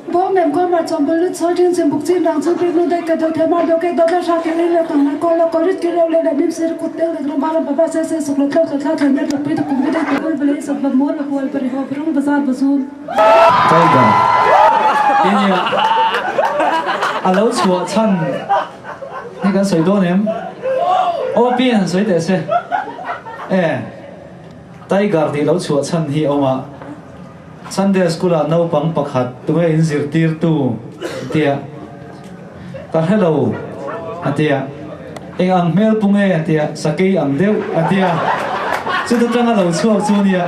Bawng nem kawl mar chawm bul lut sawi ṭin chim buk chin rang chhung pik nu dai ka do the mar do kek do tla hra ke leng le kang lai kawl lo kawl rit ki reu le le nim sir kut tel dek ram ba ram ba ba se se suk le tlo tlo thla thla ner lo pui tuk kum bi dai ka ul ba le sat ba mur ba pual ba ri ho ba rung ba zar ba zun. Tiger ania a lo chhuah chhan hi kan sawi dawn em? Aw pi han sawi teh se e Tiger tih lo chhuah chhan hi a awm a. Sunday School ah naupang pakhat tunge in zirtirtu a ti a, ka hre lo a ti a, eng ang hmel pu nge a ti a, sakei ang deuh a ti a, chuta tanga lo chhuak chu nia,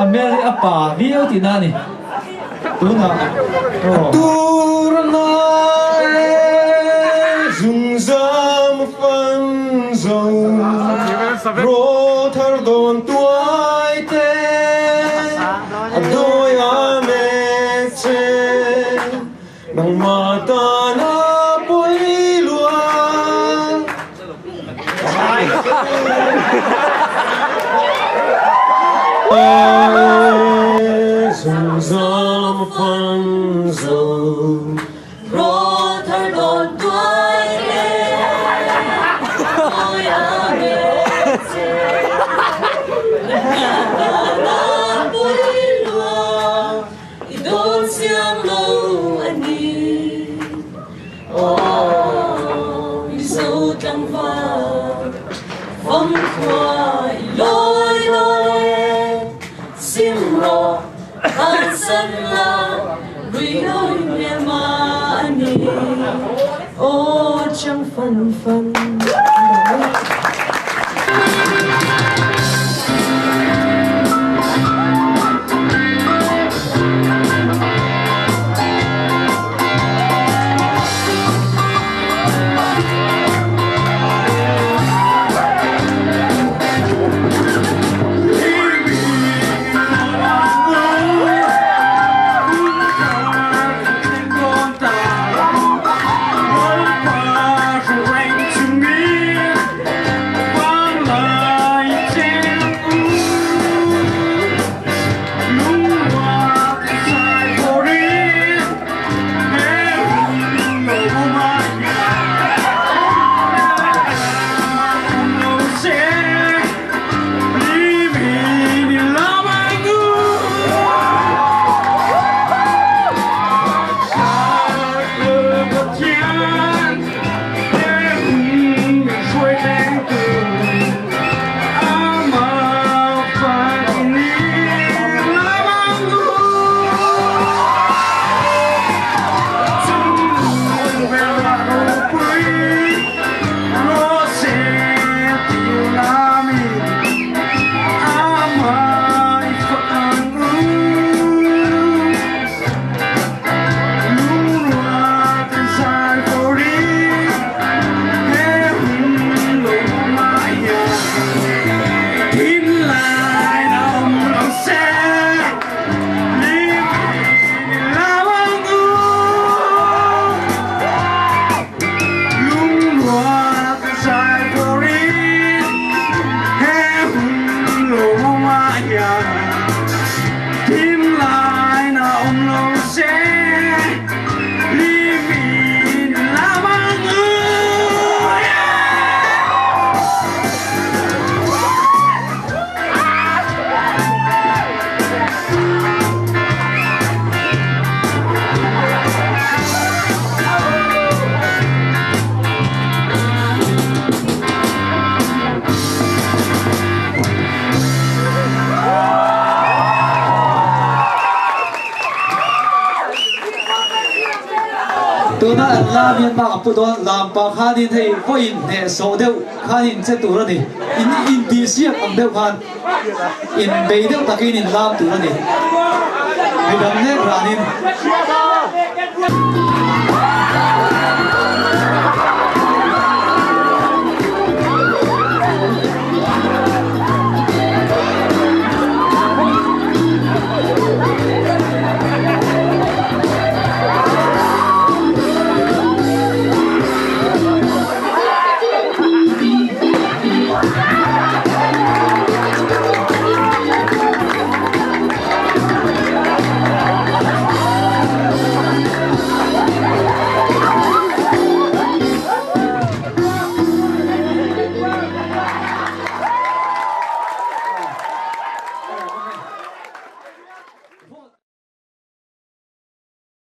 a hmel hi a pa viau tihna a ni tunah aw. Tur ngai zungzam fan zo rawthar dawn tuai te. A dawi a mek che, nangmah tan a pawi lua. Zungzam fan zo. Rawthar dawn tuai te, dawi a mek che. Nangmah tan a pawi lua, i dawn siam lo a ni. Aw, Mizo tlangval, famkhua i lawi dawn e, sim rawh. Bansan la ruihnawi hmel ma a ni aw chang fan fan mai. Tuna an lam hian bak a pu dawn, lam pah khanin hei vawiin hnehsawh deuh khanin che tur a ni, in intihsiak ang deuh khan inbei deuh takin in lam tur a ni, midang nek ranin.